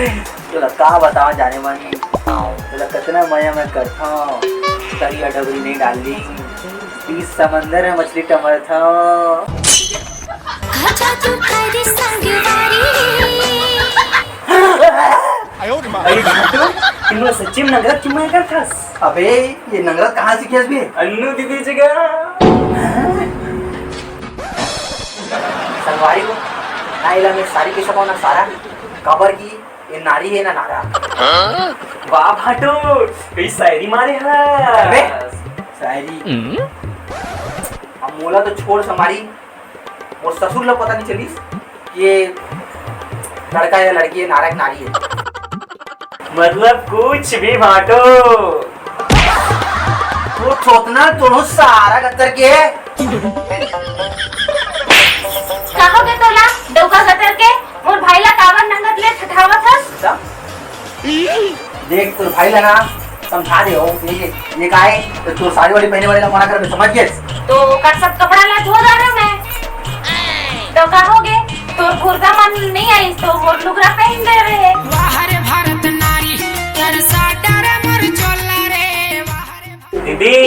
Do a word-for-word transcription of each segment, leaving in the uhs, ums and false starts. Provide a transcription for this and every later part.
तोला का बतावं जाने मन, तोला कतना मया मैं करथंव। तरिया डबरी नहीं डार्लिंग, बीच समंदर में मछली टमरथंव। अच्छा तू करी संगवारी। अरे घाटू, तुम लोग सच्ची में नंगरत क्यों मैं करथस? अबे, ये नंगरत कहाँ सीखे हस बे? अन्नू दीदी जगह। संगवारी हो, ना इला मैं सारी के सकौं ना सारा, काबर कि ये नारी है ना नारा। वाह भाटो, कई शायरी मारे है। अबे, शायरी। अब मोला तो छोड़ संगवारी, मोर ससुर ला पता नहीं चलिस कि ये लड़का या लड़की है, नारा के नारी है। मतलब कुछ भी भाटो। वो छोटना तोड़ो सारा गत्तर के। का हो गे तोला, डौका गतर के? मोर भाई ला काबर नंगत ले ठठावत हस? देख, तोर भाई ला ना समझा दे हो, ये, ये का है? तो तोर साड़ी वाड़ी पहने वाले ला मना कर, समझ गेस? तो ओकर सब कपड़ा ला धो डारे मैं। तो का हो गे? तोर गुर्दा मन नहीं आई तो मोर लुगरा पहन दे रहे। वाह रे भारत नारी, तरसा डारे मोर चोला रे, वाह रे। दीदी,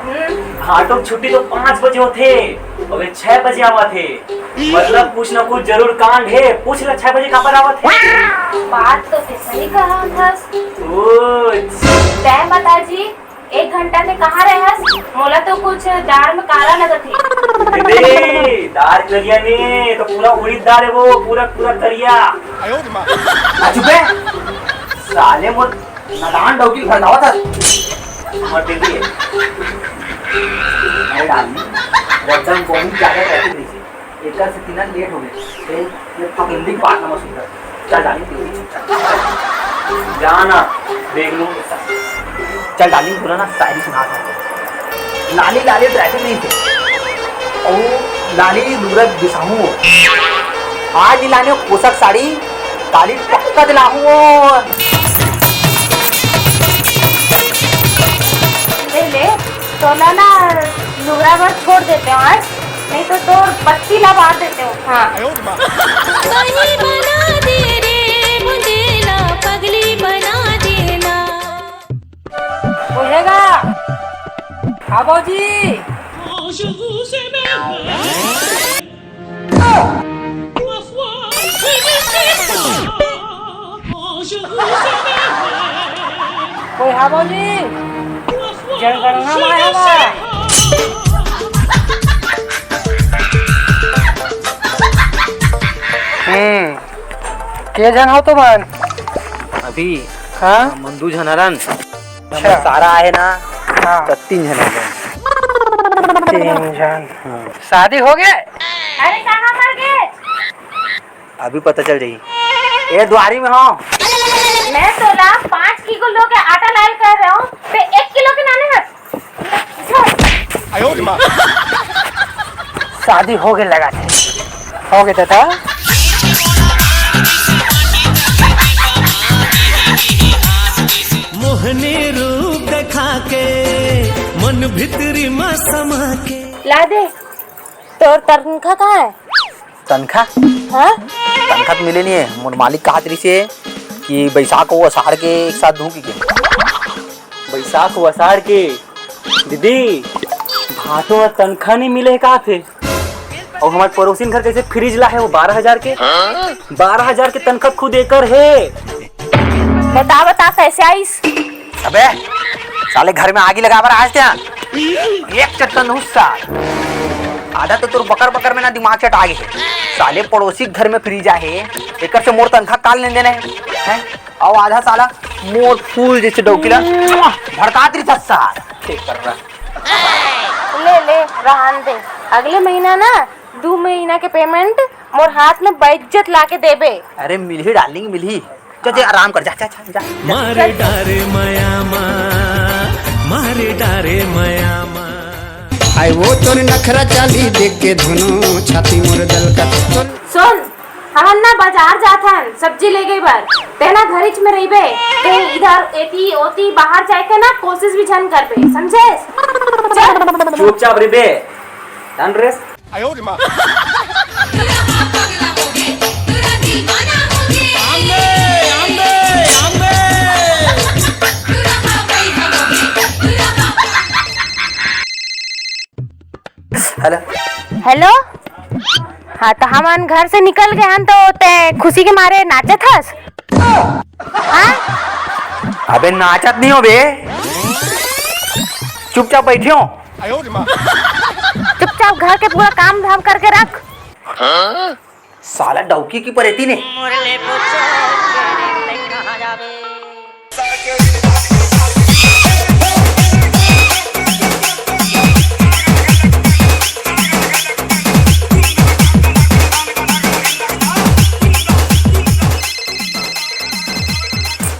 हम्म। भाटो के छुट्टी तो पाँच बजे होथे, अबे छह बजे आवत हे। मतलब कुछ ना कुछ जरूर कांड हे। पूछ ला छह बजे काबर आवत हे। बात तो ते सही कहा हस। पूछ। तै बता जी, एक घंटा से कहाँ रहे हस? मोला तो कुछ दार में काला लगत हे। दार करिया ने तो पूरा उड़ीद दार है वो, पूरा पूरा करिया। आ चुप है। साले मोर नादान डौकी भड़कावत हस। मर दीदी। अरे डार्लिंग, एकदम बहुत ज्यादा traffic रही है। एकर से तीन लेट हो गए। ए, ये फकंदी बात ना सुन। चल डार्लिंग, तू भी चुपचाप। जाना, देख लूँ। चल डार्लिंग, पूरा ना शायरी सुना था। लाली लाली traffic रही है। ओ लाली लुगरा बिसाहू। आज ही लाने पोशाक साड़ी काली पक्का दिलाहूँ। ले ले, तोला ना लुगरा बर छोड़ देते हो आज, नहीं तो तोर बत्ती ला बार देते हो। हाँ। बनी बना दे रे, बुंदेला पगली बना देना। ओहेगा, हाँ बाबूजी। कोई हाँ बाबूजी, जनगणना में आया बा। हम्म, के झन हो तुमन? अभी हाँ? मन दू झन हरन। अच्छा। सारा आहे ना? हाँ। तो तीन झन हो गए। तीन झन। हाँ। शादी हो गए? अरे कहाँ मर गए? अभी पता चल जाही। ए दुआरी में हो। मैं तोला पाँच किलो के आटा लायल कर रहे हो, ते एक किलो के नाने हस। शादी हो गए लगा थे। हो गए दादा। मोहनी रूप देखा के मन भीतरी में समा के। ला दे, तोर तनखा कहाँ है? तनखा? हाँ? तनखा तो मिले नहीं है। मोर मालिक कहा तरी से कि बैसाख अउ असाढ़ के एक साथ धूम के। बैसाख अउ असाढ़ के? दीदी, भाटो ह तनखा नहीं मिले हे का थे? अउ हमार पड़ोसिन घर कैसे फ्रिज ला हे वो बारह हजार के? बारह हजार के तनखा खुद एकर हे। बता, बता, कैसे आइस? अबे, साले घर में आगी लगाबर आइस ते। एक चट्टन हुस्सा। आधा तो तोर बकर बकर में ना दिमाग चटा गे हे। साले पड़ोसी के घर में फ्रिज आहे, एकर से मोर तनखा काल लेन देना है, हैं? अउ आधा साला मोर फूल जैसे डौकी ला भड़कात रहिथे साला। ठीक कर रहा। ले, ले, रहन दे। अगले महीना ना, दू महीना के payment मोर हाथ में बेइज्जत ला के देबे। अरे मिलही डार्लिंग, मिलही। जा, जा, आराम कर, जा, जा, जा, जा। मारे डारे मया मा, मारे डारे मया मा। आय वो तोर नखरा चाली देख के धुनो, छाती मोर दलका। तोर सुन, हमन ना बाजार जाथन सब्जी लेगे बर, ते ना घरिच में रहिबे, ते इधर एती ओती बाहर जाए के ना कोशिश भी झन करबे, समझेस? चल। चुपचाप रहिबे। डन रेस। आयो रे माँ। हेलो। हाँ, त हमन घर से निकल गे हन, त तैं खुशी के मारे नाचत हस? हाँ? अबे नाचत नहीं हो बे, चुपचाप बैठे हो। चुपचाप घर के पूरा काम धाम करके रख। साला डौकी की परेती ने।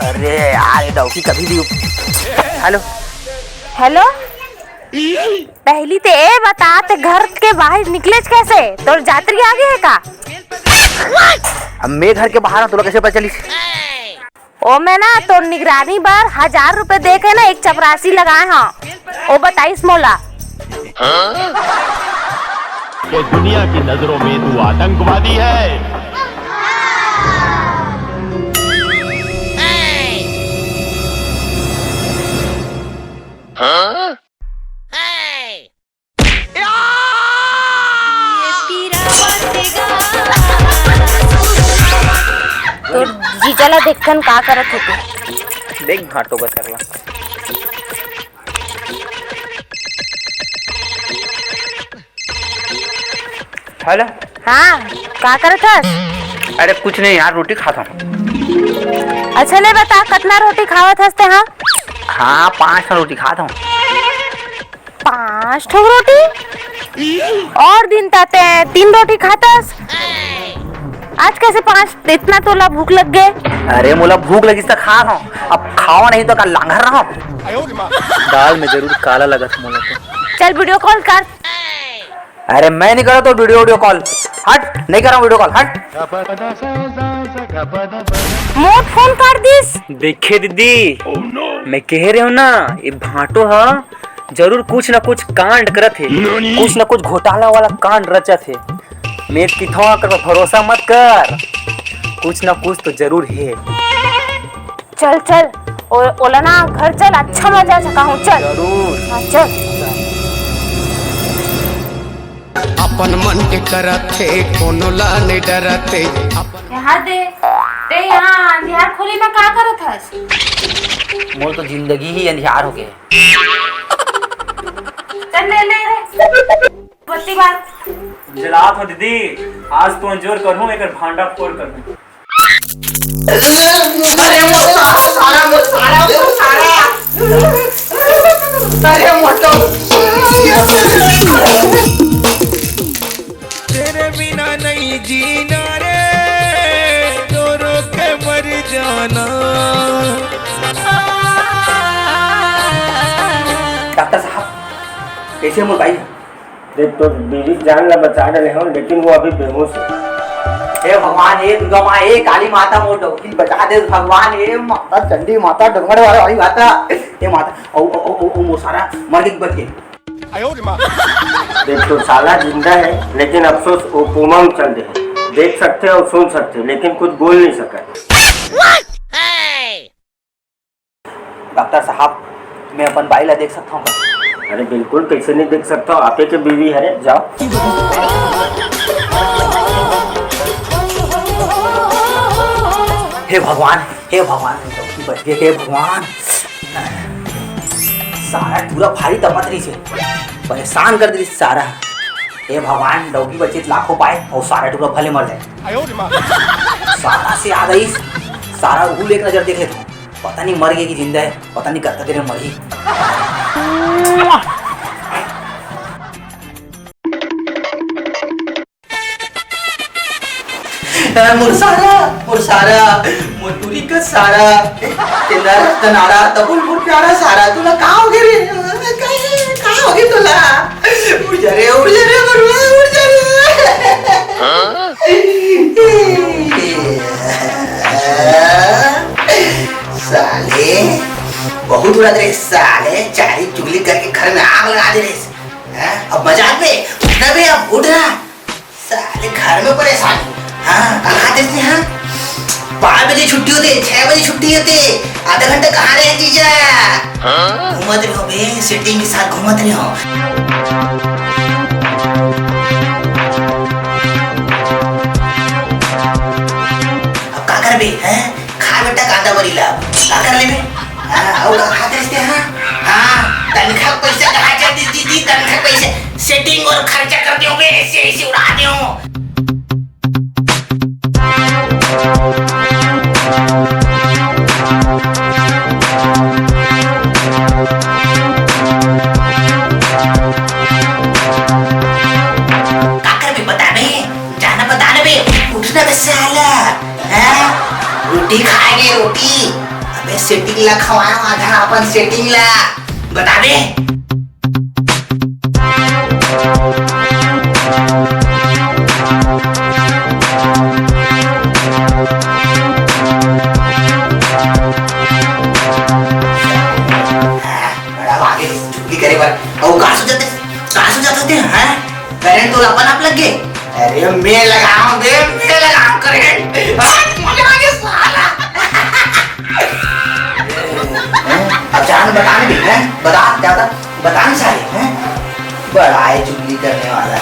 अरे यार, ये डौकी कभी भी उप-, हेलो। हेलो। पहली ते ए बता, ते घर के बाहर निकलेच कैसे? तोर जातरी आगे है का? अब मैं घर के बाहर हूँ, तोला कैसे पता चलिस? ओ, मैं ना तोर निगरानी बर हजार रुपए दे के ना एक चपरासी लगाए हूँ, ओ बताइस मोला। तो दुनिया की नजरों में तू आतंकवादी है। तोर जीजा ला देखथन का करत हे ते। देख भांटो बचर ला। हेलो। हाँ, का करत हस? अरे कुछ नहीं यार, रोटी खात हूँ। अच्छा ले बता, कतना रोटी खावत हस ते? हाँ, हाँ, पाँच ठो रोटी खात हूँ। पाँच ठो रोटी? और दिन त ते तीन रोटी खातस, आज कैसे पाँच? इतना तोला भूख लग गे? अरे मोला भूख लगिस त खा रहा हूँ, अब खावा नहीं तो का लांघर रहा हूँ। दाल में जरूर काला लगत मोला तो। चल वीडियो कॉल कर। अरे मैं नहीं करा तो वीडियो, वीडियो कॉल। हट, नहीं करा वीडियो कॉल, हट। मोर फोन कर दिस। देखे दीदी, मैं कह रहे हूँ ना, ये भांटो हा जरूर कुछ ना कुछ कांड करत हे, कुछ ना कुछ घोटाला वाला कांड रचत हे। मैं किथों कर भरोसा मत कर, कुछ ना कुछ तो जरूर हे। चल चल, ओ-, ओला ना घर चल, अच्छा मजा चकाहूँ, चल। जरूर। हाँ, चल। अपन मन के करत हे, कोनो ला नहीं डरत हे। अपन यहाँ दे, ते यहाँ अंधियार खोली में का करत हस? मोर तो जिंदगी ही अंधियार हो गए। चल ले, ले रे। बत्ती बार। जलात हो दीदी, आज तो अंजोर करूँ, एक भांडा फोड़ करूँ। अरे मोर सारा, सारा, मोर सारा, मोर सारा। अरे मोर तो। तेरे बिना नहीं जीना रे, रो रो के मर जाना। डॉक्टर साहब, कैसे मोर भाई? देख, तो बीवी के जान ला बचा डले हूँ, लेकिन वो अभी बेहोश है। हे भगवान, हे दुर्गा माँ, हे काली माता, मोर डौकी बचा दे भगवान, हे माता चंडी, माता डोंगर वाला वाली माता, हे माता, ओ, ओ, ओ, ओ, ओ, मोर सारा मर के बच गए। देख, तो साला जिंदा है, लेकिन अफसोस वो कोमा में चल रहे हैं। देख सकते हैं और सुन सकते हैं, लेकिन कुछ बोल नहीं सका। डॉक्टर साहब, मैं अपन बाई ला देख सकता हूँ? अरे बिल्कुल, कैसे नहीं देख सकता हूँ, आपे के बीवी हरे, जाओ। हे भगवान, हे भगवान, डौकी बच गए, हे भगवान। सारा टूरा भारी तमत रही से, परेशान कर दी सारा। हे भगवान, डौकी बचे त लाखों पाए और सारा टूरा भले मर जाए। सारा से याद आई, सारा उहू ले एक नजर देख लेता हूँ। पता नहीं मर गए कि जिंदा है, पता नहीं कब तक मरही। ए, मोर सारा, मोर सारा, मोर टूरी का सारा, तेरा रतनारा, तबुल मोर प्यारा सारा, तोला का हो गए रे? का, का हो गए तोला? उड़ जा रे, उड़ जा रे, बरुआ, उड़ जा रे। साले, बहुत उड़त रहे साले, चारी चुगली करके घर में आग लगा दे रहे। हैं? अब मजाक में उठना बे, अब उठना। साले घर में परेशान। हाँ, कहाँ थे इसने, हाँ? पाँच बजे छुट्टी होती है, छह बजे छुट्टी होती है, आधा घंटा कहाँ रहे जीजा? घूमत रहो बे, सेटिंग के साथ घूमत रहो। ला, का कर लेबे? हाँ, अउ का खात रहिस ते, हाँ? हाँ, तनखा के पइसा कहाँ जाथे दीदी, तनखा के पइसा? सेटिंग अउ खर्चा कर देव बे, अइसे, अइसे उड़ा देव। का करबे बता बे? जाना बता ना बे, उठ ना बे साला। हैं? रोटी खाए गे रोटी। अबे सेटिंग ला खवाओ आधा अपन सेटिंग ला। बता बे। बड़ा आगे चुगली करे बर। अउ का सोचत हे? का सोचत हे, हैं? करंट तो अपन आप लग गे। अरे मैं लगाऊं बे, मैं लगाऊं करंट। हट, मजा आ गया साला। हैं? अब जान बता ना बे, हैं? बता, ज्यादा बता ना साले, हैं? बड़ा है चुगली करने वाला।